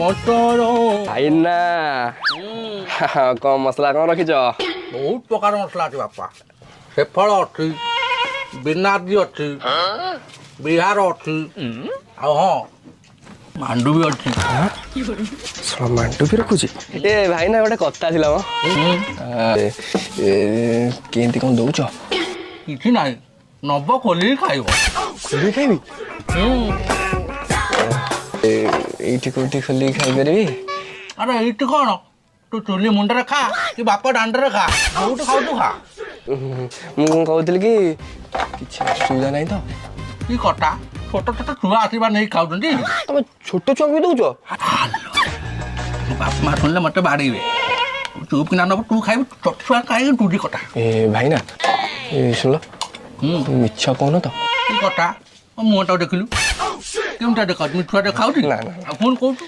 ପଟର। ଭାଇନା, କଣ ମସଲା କଣ ରଖିଛ? ବହୁତ ପ୍ରକାର ମସଲା ଅଛି ବାପା। ସେଫଳ ଅଛି, ବିନାଦି ଅଛି, ବିହାର ଅଛି, ଆଉ ହଁ, ମାଣ୍ଡୁ ବି ଅଛି। ଶଳା, ମାଣ୍ଡୁ ବି ରଖୁଛି। ଏ ଭାଇନା, ଗୋଟେ କଥା ଥିଲା ମ। ଏ, କେମିତି କଣ ଦଉଛ? କିଛି ନାହିଁ, ନବ ଖୋଲିକି ଖାଇବ। ଖୋଲିକି ଖାଇବି? ଏ, ଏଇଠି କୋଉଠି ଖୋଲିକି ଖାଇପାରିବି? ଆରେ, ଏଇଠି କ'ଣ, ତୁ ଚୁଲି ମୁଣ୍ଡରେ ଖା କି ବାପ ଦାଣ୍ଡରେ ଖା, ଯୋଉଠି ଖାଉଛୁ ଖା। ମୁଁ କଣ କହୁଥିଲି କି, କିଛି ଅସୁବିଧା ନାହିଁ ତ? କି କଥା, ଛୋଟ ଛୋଟ ଛୁଆ ଆସିବା ନେଇ ଖାଉଛନ୍ତି। ତମେ ଛୋଟ ଛୁଆଙ୍କୁ ବି ଦଉଛ? ମୋ ବାପା ମା ଶୁଣିଲେ ମତେ ବାଡ଼େଇବେ। ଚୁପ୍ କିନା ନବୁ, ତୁ ଖାଇବୁ। ଛୋଟ ଛୁଆ ଖାଇକି ତୁଜି କଥା। ଏ ଭାଇନା, ଏ ଶୁଣ, ମିଛ କହୁନ ତ? କି କଥା, ମୋ ମୁହଁଟାକୁ ଦେଖିଲୁ, କେମିତିଆ ଦେଖାଉଛି? ମିଛୁଆ ଦେଖାଉଛି? ନା, ନା। ଆଉ ପୁଣି କହୁଛୁ।